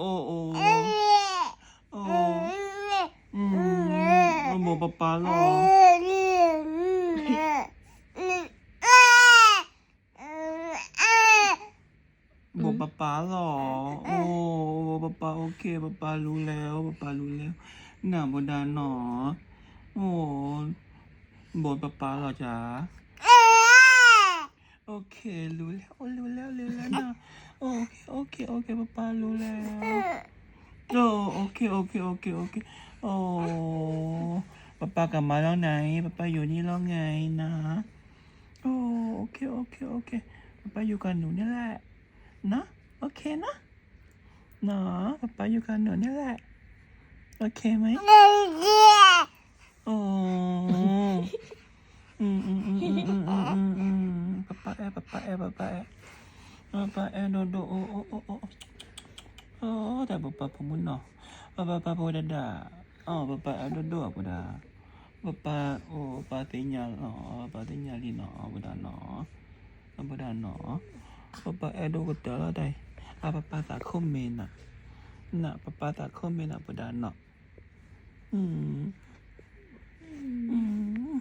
ໂອ້ ໂອ້ ໂອ້ ໂອ້ ອືມ ບໍ່ປ້າປ້າຫຼໍ? ບໍ່ປ້າປ້າຫຼໍ? ໂອ້ ບໍ່ປ້າປ້າ ໂອເຄ ປ້າປ້າຮູ້ແລ້ວ ປ້າປ້າຮູ້ແລ້ວ ໜ້າບໍ່ດ່າໜໍ? ໂອ້ ບໍ່ປ້າປ້າຫຼໍຈະ? ໂອເຄ ຮູ້ແລ້ວ ໂອ້ ຮູ້ແລ້ວ ຮູ້ແລ້ວນະ. ໂອເຄ ໂອເຄ ໂອເຄ ປ້າປ້າຮູ້ແລ້ວ. ໂອ້ ໂອເຄ ໂອເຄ ໂອເຄ ໂອເຄ ໂອ້ ປ້າປ້າກັບມາແລ້ວໄງ ປ້າປ້າຢູ່ນີ້ແລ້ວໄງນະ. ໂອ້ ໂອເຄ ໂອເຄ ໂອເຄ ປ້າປ້າຢູ່ກັບໜູນີ້ແຫຼະເນາະ. ໂອເຄເນາະ ເນາະ ປ້າປ້າຢູ່ກັບໜູນີ້ແຫຼະ ໂອເຄໄໝ? ໂອ້ ອືມ ອືມ ອືມ ອືມ ອືມ ອືມ ອືມ ອືມ ປ້າປ້າແອ ປ້າປ້າແອ ປ້າປ້າແອ ປ້າປ້າແອ ໂດໂດ ໂອ້ ໂອ້ ໂອ້ ໂອ້ ໂອ້ ແຕ່ປ້າປ້າຜູ້ມຸນເນາະ ປ້າປ້າ ປ້າປ້າຜູ້ດາດາ ອໍ ປ້າປ້າແອ ໂດໂດ ຜູ້ດາ ປ້າປ້າ ໂອ້ ປ້າຕິຍາ ອໍ ປ້າຕິຍາລີເນາະ ຜູ້ດາເນາະ ຜູ້ດາເນາະ ປ້າປ້າແອ ໂດໂດ ກໍເຕີລະໄດ໋ ອາ ປ້າປ້າຕາຄົມເມນນະ ນະ ປ້າປ້າຕາຄົມເມນນະ ຜູ້ດາເນາະ. ອືມ ອືມ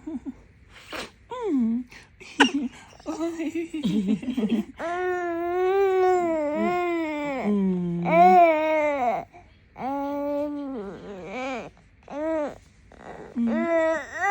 ອືມ ໂອ້ຍ ອືມ ອືມ ອືມ.